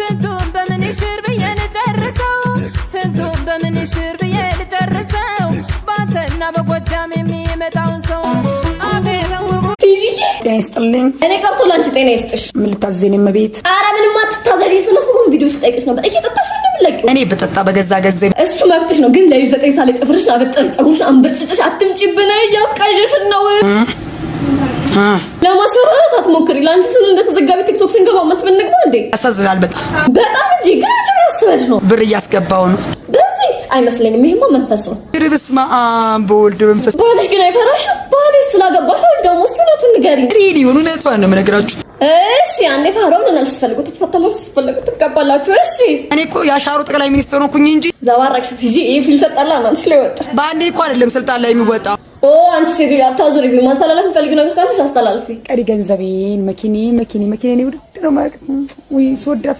ስንቱን በምን ይሽር ብዬ ልጨርሰው፣ ስንቱን በምን ይሽር ብዬ ልጨርሰው፣ በአንተና በጎጃም የሚመጣውን ሰው አፌ በሙሉ። ቲጂዬ። ጤና ይስጥልኝ። እኔ ቀርቶ ለአንቺ ጤና ይስጥሽ። ምን ልታዘዝ የኔ እመቤት? ኧረ ምንም አትታዘዢ። ስለ ሰሞኑ ቪዲዮዎች ጠይቅሽ ነበር። እየጠጣሽ ነው እንደምንለቂው። እኔ ብጠጣ በገዛ ገንዘብ። እሱ መብትሽ ነው፣ ግን ለሊት 9 ሰዓት ላይ ጥፍርሽን አበጥረሽ ፀጉርሽን አንበርጭጭሽ አትምጪብን። እያስቃዠሽን ነው። ለማስፈራራት አትሞክሪ። ለአንቺ ስል እንደተዘጋቢ ቲክቶክ ስንገባ መት ብንግባ እንዴ? ያሳዝናል በጣም። በጣም እንጂ። ግን አንቺ ምን አስበሽ ነው? ብር እያስገባው ነው። በዚህ አይመስለኝም። ይሄማ መንፈስ ነው። ኧረ በስመ አብ በወልድ መንፈስ። ባልሽ ግን አይፈራሽም? ባሌ ስላገባሽ ነው። ደግሞ እስኪ እውነቱን ንገሪኝ። Really እውነቷን ነው የምነግራችሁ። እሺ፣ አንዴ ፋራውን እና ስትፈልጉ ትፈታላችሁ፣ ስትፈልጉ ትጋባላችሁ። እሺ። እኔ እኮ ያሻሩ ጠቅላይ ሚኒስትር ሆንኩኝ እንጂ። ዘባረቅሽ ቲጂ። ይሄ filter ጠላ እናትሽ ላይ ወጣ። በአንዴ እኮ አይደለም ስልጣን ላይ የሚወጣው። ኦ አንቺ ሴትዮ አታዙሪ። ማስተላለፍ የምትፈልጊው ነገር ካለሽ አስተላልፊ። ቀሪ ገንዘቤን መኪኔ መኪኔ መኪኔ ውድ ነው ማለት፣ ውይ ስወዳት።